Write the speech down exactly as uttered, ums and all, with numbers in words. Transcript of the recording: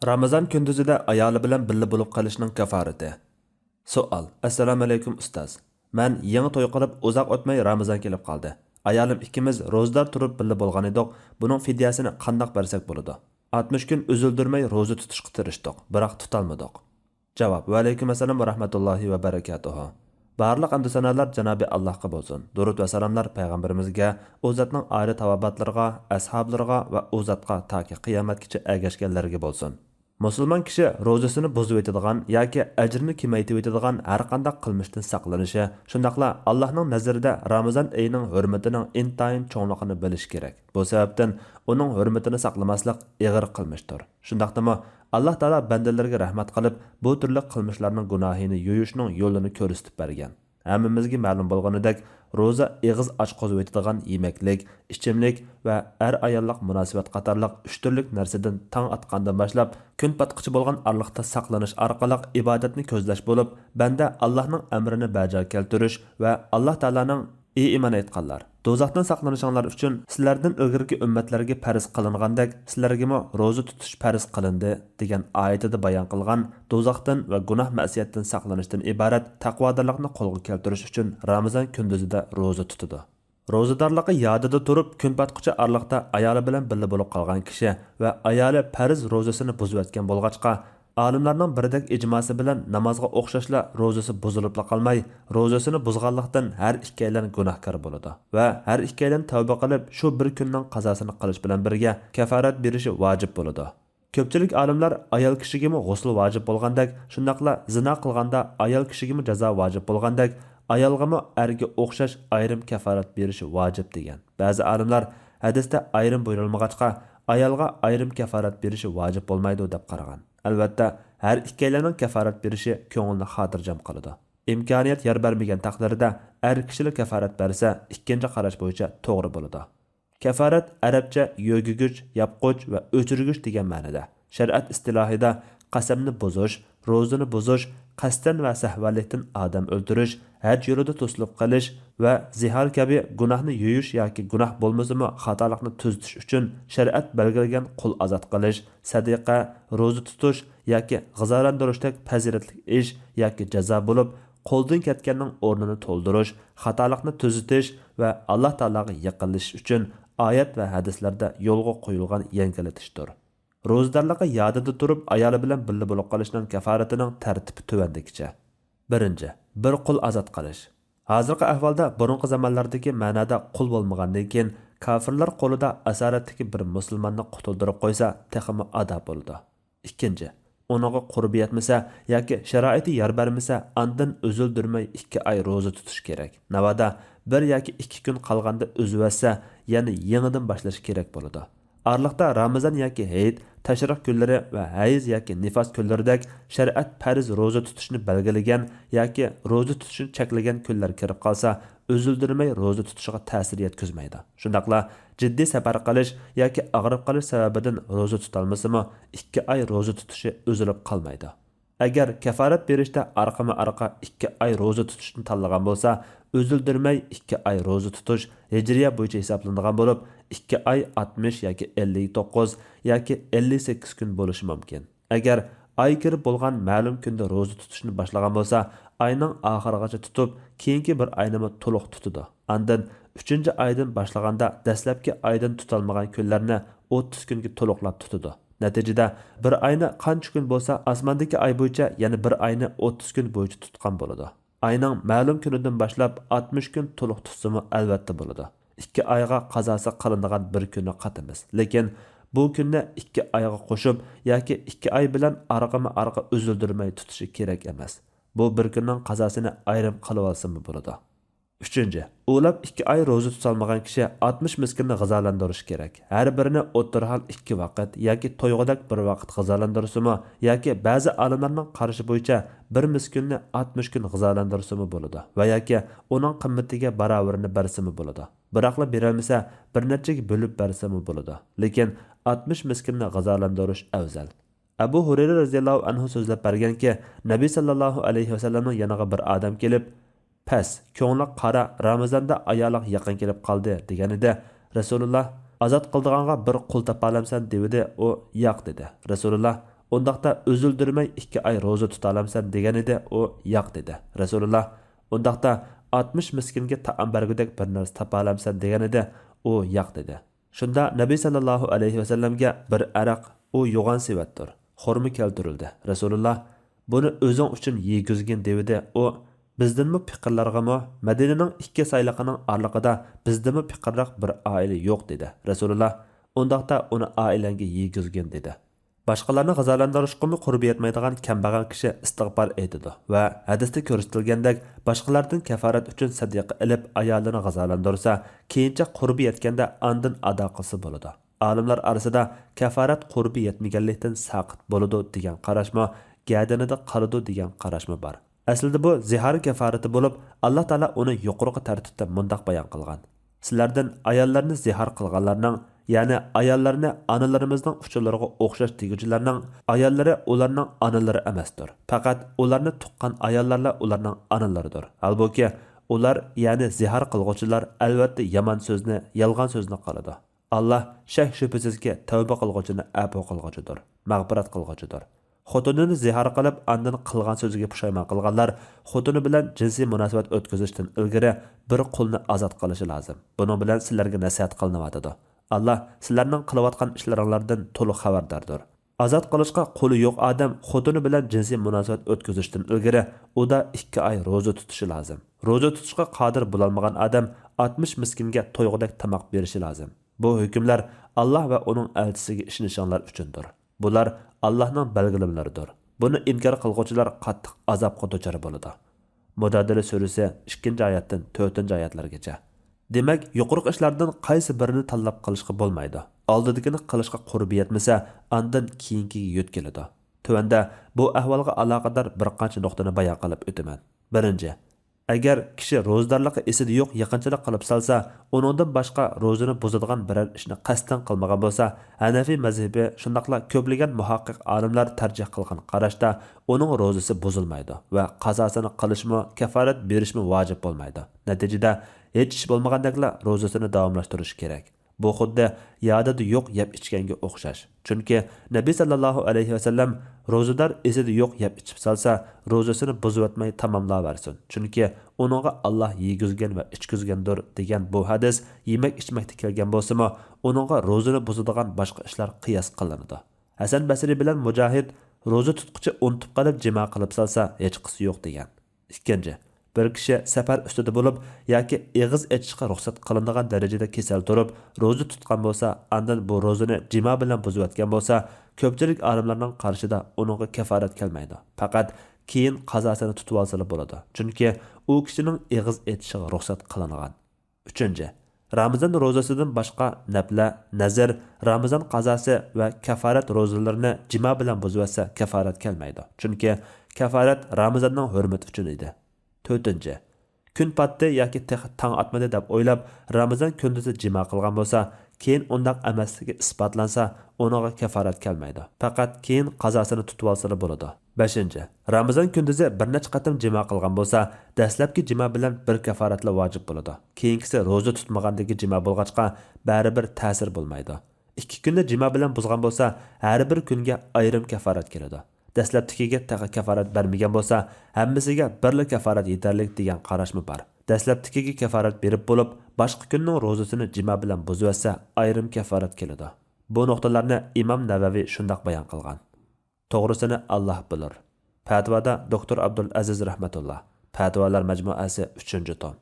رامىزان كۈندۈزىدە ئايالى بىلەن بىللە بولۇپ قېلىشنىڭ كاپارىتى. سوئال: ئەسسالامۇئەلەيكۇم ئۇستاز. مەن يېڭى توي قىلىپ ئۇزاق ئۆتمەي رامىزان كېلىپ قالدى. ئايالىم ئىككىمىز روزىدار تۇرۇپ بىللە بولغان ئىدۇق. بۇنىڭ فىديەسىنى قانداق بەرسەك بولىدۇ؟ ئاتمىش كۈن ئۈزۈلدۈرمەي روزا تۇتۇشقا تىرىشتۇق، بىراق تۇتالمىدۇق. جاۋاب: ۋەئەلەيكۇم ئەسسالام ۋە رەھمەتۇللاھى ۋە بەرىكاتۇھۇ. بارلىق ھەمدۇ سانالار جانابى ئاللاھقا بولسۇن. دۇرۇت ۋە سالاملار پەيغەمبىرىمىزگە، ئۇ زاتنىڭ ئائىلە تاۋابىئاتلىرىغا، ئەسھابلىرىغا ۋە ئۇ زاتقا تاكى قىيامەتكىچە ئەگەشكەنلەرگە بولسۇن. مۇسۇلمان كىشى روزىسىنى بۇزۇۋېتىدىغان ياكى ئەجرىنى كېمەيتىۋېتىدىغان ھەرقانداق قىلمىشتىن ساقلىنىشى، شۇنداقلا ئاللاھنىڭ نەزىرىدە رامىزان ئېيىنىڭ ھۆرمىتىنىڭ ئىنتايىن چوڭلۇقىنى بىلىشى كېرەك. بۇ سەۋەبتىن ئۇنىڭ ھۆرمىتىنى ساقلىماسلىق ئېغىر قىلمىشتۇر. شۇنداقتىمۇ، ئاللاھ تائالا بەندىلىرىگە رەھمەت قىلىپ، بۇ تۈرلۈك قىلمىشلارنىڭ گۇناھىنى يۇيۇشنىڭ يولىنى كۆرسىتىپ بەرگەن. ھەممىمىزگە مەلۇم بولغىنىدەك، روزا ئېغىز ئاچقۇزۇۋېتىدىغان يېمەكلىك، ئىچىملىك ۋە ئەر-ئاياللىق مۇناسىۋەت قاتارلىق ئۈچ تۈرلۈك نەرسىدىن تاڭ ئاتقاندىن باشلاپ كۈن پاتقىچە بولغان ئارىلىقتا ساقلىنىش ئارقىلىق ئىبادەتنى كۆزلەش بولۇپ، بەندە ئاللاھنىڭ ئەمرىنى بەجا كەلتۈرۈش ۋە ئاللاھ تائالانىڭ: ئى ئىمان ئېيتقانلار، دوزاختىن ساقلىنىشىڭلار ئۈچۈن سىلەردىن ئىلگىرىكى ئۈممەتلەرگە پەرز قىلىنغاندەك، سىلەرگىمۇ روزا تۇتۇش پەرز قىلىندى، دېگەن ئايىتىدە بايان قىلغان دوزاختىن ۋە گۇناھ مەسىيەتتىن ساقلىنىشتىن ئىبارەت تەقۋادارلىقنى قولغا كەلتۈرۈش ئۈچۈن رامىزان كۈندۈزىدە روزا تۇتىدۇ. روزىدارلىقى يادىدا تۇرۇپ، كۈن پاتقۇچە ئارىلىقتا ئايالى بىلەن بىللە بولۇپ قالغان كىشى ۋە ئايالى پەرز روزىسىنى بۇزۇۋەتكەن بولغاچقا، ئالىملارنىڭ بىردەك ئىجماسى بىلەن نامازغا ئوخشاشلا روزىسى بۇزۇلۇپلا قالماي، روزىسىنى بۇزغانلىقتىن ھەر ئىككىيلەن گۇناھكار بولىدۇ ۋە ھەر ئىككىيلەن تەۋبە قىلىپ، شۇ بىر كۈننىڭ قازاسىنى قىلىش بىلەن بىرگە كاپارەت بېرىشى ۋاجىپ بولىدۇ. كۆپچىلىك ئالىملار ئايال كىشىگىمۇ غۇسۇل ۋاجىپ بولغاندەك، شۇنداقلا زىنا قىلغاندا ئايال كىشىگىمۇ جازا ۋاجىپ بولغاندەك، ئايالغىمۇ ئەرگە ئوخشاش ئايرىم كاپارەت بېرىشى ۋاجىپ دېگەن. بەزى ئالىملار ھەدىستە ئايرىم بۇيرۇلمىغاچقا، ئايالغا ئايرىم كاپارەت بېرىشى ۋاجىپ بولمايدۇ دەپ قارىغان. ئەلۋەتتە، ھەر ئىككىيلەننىڭ كاپارەت بېرىشى كۆڭۈلنى خاتىرجەم قىلىدۇ. ئىمكانىيەت يار بەرمىگەن تەقدىردە ئەر كىشىلا كاپارەت بەرسە، ئىككىنچى قاراش بويىچە توغرا بولىدۇ. كاپارەت ئەرەبچە يۆگىگۈچ، ياپقۇچ ۋە ئۆچۈرگۈچ دېگەن مەنىدە. شەرىئەت ئىستىلاھىدا قەسەمنى بۇزۇش، روزىنى بۇزۇش، قەستەن ۋە سەھۋانلىكتىن ئادەم ئۆلتۈرۈش، ھەج يولىدا توسۇلۇپ قېلىش ۋە زىھار كەبى گۇناھنى يۇيۇش ياكى گۇناھ بولمىسىمۇ خاتالىقنى تۈزىتىش ئۈچۈن شەرىئەت بەلگىلىگەن قۇل ئازاد قىلىش، سەدىقە، روزا تۇتۇش ياكى غىزالاندۇرۇشتەك پەزىلەتلىك ئىش ياكى جازا بولۇپ، قولدىن كەتكەننىڭ ئورنىنى تولدۇرۇش، خاتالىقنى تۈزىتىش ۋە ئاللاھ تائالاغا يېقىنلىشىش ئۈچۈن ئايەت ۋە ھەدىسلەردە يولغا قويۇلغان يەڭگىلىتىشتۇر. روزىدارلىقى يادىدا تۇرۇپ، ئايالى بىلەن بىللە بولۇپ قېلىشنىڭ كاپارىتىنىڭ تەرتىپى تۆۋەندىكىچە. بىرىنچى، بىر قۇل ئازاد قىلىش. ھازىرقى ئەھۋالدا بۇرۇنقى زامانلاردىكى مەنادا قۇل بولمىغاندىن كېيىن، كاپىرلار قولىدا ئاسارەتتىكى بىر مۇسۇلماننى قۇتۇلدۇرۇپ قويسا، تېخىمۇ ئادا بولىدۇ. ئىككىنچى، ئۇنىڭغا قۇربى يەتمىسە ياكى شارائىتى يار بەرمىسە، ئاندىن ئۈزۈلدۈرمەي ئىككى ئاي روزا تۇتۇش كېرەك. ناۋادا بىر ياكى ئىككى كۈن قالغاندا ئۈزۈۋەتسە، يەنە يېڭىدىن باشلىشى كېرەك بولىدۇ. ئارىلىقتا رامىزان ياكى ھېيت، تەشرىق كۈنلىرى ۋە ھەيز ياكى نىفاس كۈنلىرىدەك شەرىئەت پەرز روزا تۇتۇشنى بەلگىلىگەن ياكى روزا تۇتۇشنى چەكلىگەن كۈنلەر كىرىپ قالسا، ئۈزۈلدۈرمەي روزا تۇتۇشىغا تەسىر يەتكۈزمەيدۇ. شۇنداقلا جىددىي سەپەر قىلىش ياكى ئاغرىپ قېلىش سەۋەبىدىن روزا تۇتالمىسىمۇ، ئىككى ئاي روزا تۇتۇشى ئۈزۈلۈپ قالمايدۇ. ئەگەر كاپارەت بېرىشتە ئارقىمۇ ئارقا ئىككى ئاي روزا تۇتۇشنى تاللىغان بولسا، ئۈزۈلدۈرمەي ئىككى ئاي روزا تۇتۇش ھىجرىيە بويىچە ھېسابلىنىدىغان بولۇپ، ئىككى ئاي ئاتمىش ياكى ئەللىك توققۇز ياكى ئەللىك سەككىز كۈن بولۇشى مۇمكىن. ئەگەر ئاي كىرىپ بولغان مەلۇم كۈندە روزا تۇتۇشنى باشلىغان بولسا، ئاينىڭ ئاخىرىغىچە تۇتۇپ، كېيىنكى بىر ئاينىمۇ تولۇق تۇتىدۇ. ئاندىن ئۈچىنچى ئايدىن باشلىغاندا دەسلەپكى ئايدىن تۇتالمىغان كۈنلەرنى ئوتتۇز كۈنگە تولۇقلاپ تۇتىدۇ. نەتىجىدە، بىر ئاينى قانچە كۈن بولسا، ئاسماندىكى ئاي بويىچە يەنە بىر ئاينى ئوتتۇز كۈن بويىچە تۇتقان بولىدۇ. ئاينىڭ مەلۇم كۈنىدىن باشلاپ ئاتمىش كۈن تولۇق تۇتسىمۇ ئەلۋەتتە بولىدۇ. ئىككى ئايغا قازاسى قىلىنىدىغان بىر كۈننى قاتىمىز. لېكىن بۇ كۈننى ئىككى ئايغا قوشۇپ ياكى ئىككى ئاي بىلەن ئارقىمۇ ئارقا ئۈزۈلدۈرمەي تۇتۇشى كېرەك ئەمەس. بۇ بىر كۈننىڭ قازاسىنى ئايرىم قىلىۋالسىمۇ بولىدۇ. ئۈچىنچى، ئۇلاپ ئىككى ئاي روزا تۇتالمىغان كىشى ئاتمىش مىسكىننى غىزالاندۇرۇشى كېرەك. ھەر بىرىنى ئوتتۇرىھال ئىككى ۋاقىت ياكى تويغۇدەك بىر ۋاقىت غىزالاندۇرسىمۇ ياكى بەزى ئالىملارنىڭ قارىشى بويىچە بىر مىسكىننى ئاتمىش كۈن غىزالاندۇرسىمۇ بولىدۇ ۋە ياكى ئۇنىڭ قىممىتىگە باراۋىرىنى بەرسىمۇ بولىدۇ. بىراقلا بېرەلمىسە، بىر نەچچىگە بۆلۈپ بەرسىمۇ بولىدۇ. لېكىن ئاتمىش مىسكىننى غىزالاندۇرۇش ئەۋزەل. ئەبۇ ھۇرەيرە رەزىياللاھۇ ئەنھۇ سۆزلەپ بەرگەنكى، نەبى سەللەللاھۇ ئەلەيھى ۋەسەللەمنىڭ يېنىغا بىر ئادەم كېلىپ، پەس، كۆڭلى قارا، رامىزاندا ئايالىغا يېقىن كېلىپ قالدى، دېگەنىدە، رەسۇلۇللا، ئازاد قىلىدىغانغا بىر قۇل تاپالامسەن؟ دېۋىدى. ئۇ، ياق، دېدى. رەسۇلۇللا، ئۇنداقتا ئۈزۈلدۈرمەي ئىككى ئاي روزا تۇتالامسەن دېگەنىدى، ئۇ ياق دېدى. رەسۇلۇللا، ئۇنداقتا ئاتمىش مىسكىنگە تائام بەرگۈدەك بىر نەرسە تاپالامسەن دېگەنىدى، ئۇ ياق دېدى. شۇندا نەبى سەللەللاھۇ ئەلەيھى ۋەسەللەمگە بىر ئەرەق، ئۇ يوغان سېۋەتتۇر، خورما كەلتۈرۈلدى. رەسۇلۇللا، بۇنى ئۆزۈڭ ئۈچۈن يېگۈزگىن دېۋىدى. ئۇ، بىزدىنمۇ پېقىرلارغىمۇ، مەدىنىنىڭ ئىككى سايلىقىنىڭ ئارىلىقىدا بىزدىنمۇ پېقىرراق بىر ئائىلە يوق دېدى. رەسۇلۇللا، ئۇنداقتا ئۇنى ئائىلەڭگە يېگۈزگىن دېدى. باشقىلارنى غىزالاندۇرۇشقىمۇ قۇربى يەتمەيدىغان كەمبەغەل كىشى ئىستىغپار ئېيتىدۇ ۋە ھەدىستە كۆرسىتىلگەندەك باشقىلاردىن كەفارەت ئۈچۈن سەدىقە ئېلىپ ئايالىنى غىزالاندۇرسا، كېيىنچە قۇربى يەتكەندە ئاندىن ئادا قىلسا بولىدۇ. ئالىملار ئارىسىدا كەفارەت قۇربى يەتمىگەنلىكتىن ساقىت بولىدۇ دېگەن قاراشمۇ، گەدىنىدە قالىدۇ دېگەن قاراشمۇ بار. ئەسلىدە بۇ زىھار كەفارىتى بولۇپ، ئاللا تائالا ئۇنى يۇقىرىقى تەرتىپتە مۇنداق بايان قىلغان: سىلەردىن ئاياللىرىنى زىھار قىلغانلارنىڭ، يەنى ئاياللىرىنى ئانىلىرىمىزنىڭ ئۇچىلىرىغا ئوخشاش دېگۈچىلەرنىڭ ئاياللىرى ئۇلارنىڭ ئانىلىرى ئەمەستۇر. پەقەت ئۇلارنى تۇغقان ئاياللارلا ئۇلارنىڭ ئانىلىرىدۇر. ھالبۇكى، ئۇلار، يەنى زىھار قىلغۇچىلار، ئەلۋەتتە يامان سۆزنى، يالغان سۆزنى قىلىدۇ. ئاللا شەك-شۈبھىسىزكى، تەۋبە قىلغۇچىنى ئەپۇ قىلغۇچىدۇر، مەغپىرەت قىلغۇچىدۇر. خوتۇنىنى زىھار قىلىپ، ئاندىن قىلغان سۆزىگە پۇشايمان قىلغانلار خوتۇنى بىلەن جىنسىي مۇناسىۋەت ئۆتكۈزۈشتىن ئىلگىرى بىر قۇلنى ئازاد قىلىشى لازىم. بۇنىڭ بىلەن سىلەرگە نەسىھەت قىلىنىۋاتىدۇ. ئاللا سىلەرنىڭ قىلىۋاتقان ئىشلىرىڭلاردىن تولۇق خەۋەرداردۇر. ئازاد قىلىشقا قولى يوق ئادەم خوتۇنى بىلەن جىنسىي مۇناسىۋەت ئۆتكۈزۈشتىن ئىلگىرى ئۇدا ئىككى ئاي روزا تۇتۇشى لازىم. روزا تۇتۇشقا قادىر بولالمىغان ئادەم ئاتمىش مىسكىنگە تويغۇدەك تاماق بېرىشى لازىم. بۇ ھۆكۈملەر ئاللا ۋە ئۇنىڭ ئەلچىسىگە ئىشىنىشىڭلار ئۈچۈندۇر. بۇلار ئاللانىڭ بەلگىلىمىلىرىدۇر. بۇنى ئىنكار قىلغۇچىلار قاتتىق ئازابقا دۇچار بولىدۇ. مۇجادىلە سۈرىسى ئىككىنچى ئايەتتىن تۆتىنچى ئايەتلەرگىچە. دېمەك، يۇقىرىقى ئىشلاردىن قايسى بىرىنى تاللاپ قىلىشقا بولمايدۇ. ئالدىدىكىنى قىلىشقا قۇربى يەتمىسە، ئاندىن كېيىنكىگە يۆتكىلىدۇ. تۆۋەندە بۇ ئەھۋالغا ئالاقىدار بىر قانچە نۇقتىنى بايان قىلىپ ئۆتىمەن. بىرىنچى، ئەگەر كىشى روزىدارلىقى ئېسىدە يوق يېقىنچىلىق قىلىپ سالسا، ئۇنىڭدىن باشقا روزىنى بۇزىدىغان بىرەر ئىشنى قەستەن قىلمىغان بولسا، ھەنەفىي مەزھىپى شۇنداقلا كۆپلىگەن مۇھەققىق ئالىملار تەرجىھ قىلغان قاراشتا، ئۇنىڭ روزىسى بۇزۇلمايدۇ ۋە قازاسىنى قىلىشمۇ، كەفارەت بېرىشمۇ ۋاجىپ بولمايدۇ. نەتىجىدە، ھېچ ئىش بولمىغاندەكلا روزىسىنى داۋاملاشتۇرۇشى كېرەك. بۇ خۇددى يادىدا يوق يەپ ئىچكەنگە ئوخشاش. چۈنكى نەبى سەللەللاھۇ ئەلەيھى ۋەسەللەم، روزىدار ئېسىدە يوق يەپ ئىچىپ سالسا، روزىسىنى بۇزۇۋەتمەي تاماملاۋەرسۇن. چۈنكى ئۇنىڭغا ئاللا يېگۈزگەن ۋە ئىچكۈزگەندۇر، دېگەن بۇ ھەدىس يېمەك ئىچمەكتە كەلگەن بولسىمۇ، ئۇنىڭغا روزىنى بۇزىدىغان باشقا ئىشلار قىياس قىلىنىدۇ. ھەسەن بەسرى بىلەن مۇجاھىد، روزا تۇتقۇچى ئۇنتۇپ قېلىپ جىما قىلىپ سالسا، ھېچقىسى يوق، دېگەن. ئىككىنچى، بىر كىشى سەپەر ئۈستىدە بولۇپ ياكى ئېغىز ئېچىشقا رۇخسەت قىلىنىدىغان دەرىجىدە كېسەل تۇرۇپ، روزا تۇتقان بولسا، ئاندىن بۇ روزىنى جىما بىلەن بۇزۇۋەتكەن بولسا، كۆپچىلىك ئالىملارنىڭ قارىشىدا ئۇنىڭغا كەفارەت كەلمەيدۇ. پەقەت كېيىن قازاسىنى تۇتۇۋالسىلا بولىدۇ. چۈنكى ئۇ كىشىنىڭ ئېغىز ئېچىشىغا رۇخسەت قىلىنغان. ئۈچىنچى، رامىزان روزىسىدىن باشقا نەپلە، نەزىر، رامىزان قازاسى ۋە كەفارەت روزىلىرىنى جىما بىلەن بۇزۇۋەتسە، كەفارەت كەلمەيدۇ. چۈنكى كەفارەت رامىزاننىڭ ھۆرمىتى ئۈچۈن ئىدى. تۆتىنچى، كۈن پاتتى ياكى تېخى تاڭ ئاتمىدى دەپ ئويلاپ، رامىزان كۈندۈزى جىما قىلغان بولسا، كېيىن ئۇنداق ئەمەسلىكى ئىسپاتلانسا، ئۇنىڭغا كەفارەت كەلمەيدۇ. پەقەت كېيىن قازاسىنى تۇتۇۋالسىلا بولىدۇ. بەشىنچى، رامىزان كۈندۈزى بىر نەچچە قېتىم جىما قىلغان بولسا، دەسلەپكى جىما بىلەن بىر كەفارەتلا ۋاجىپ بولىدۇ. كېيىنكىسى روزا تۇتمىغاندىكى جىما بولغاچقا، بەرىبىر تەسىر بولمايدۇ. ئىككى كۈننى جىما بىلەن بۇزغان بولسا، ھەر بىر كۈنگە ئايرىم كەفارەت كېلىدۇ. دەسلەپتىكىگە تېخى كەفارەت بەرمىگەن بولسا، ھەممىسىگە بىرلا كەفارەت يېتەرلىك دېگەن قاراشمۇ بار. دەسلەپتىكىگە كەفارەت بېرىپ بولۇپ، باشقا كۈننىڭ روزىسىنى جىما بىلەن بۇزۇۋەتسە، ئايرىم كەفارەت كېلىدۇ. بۇ نۇقتىلارنى ئىمام نەۋەۋى شۇنداق بايان قىلغان. توغرىسىنى ئاللا بىلۇر. پەتىۋادا دوكتور ئابدۇل ئەزىز رەھمەتۇللا. پەتىۋالار مەجمۇئەسى، ئۈچىنچى توم.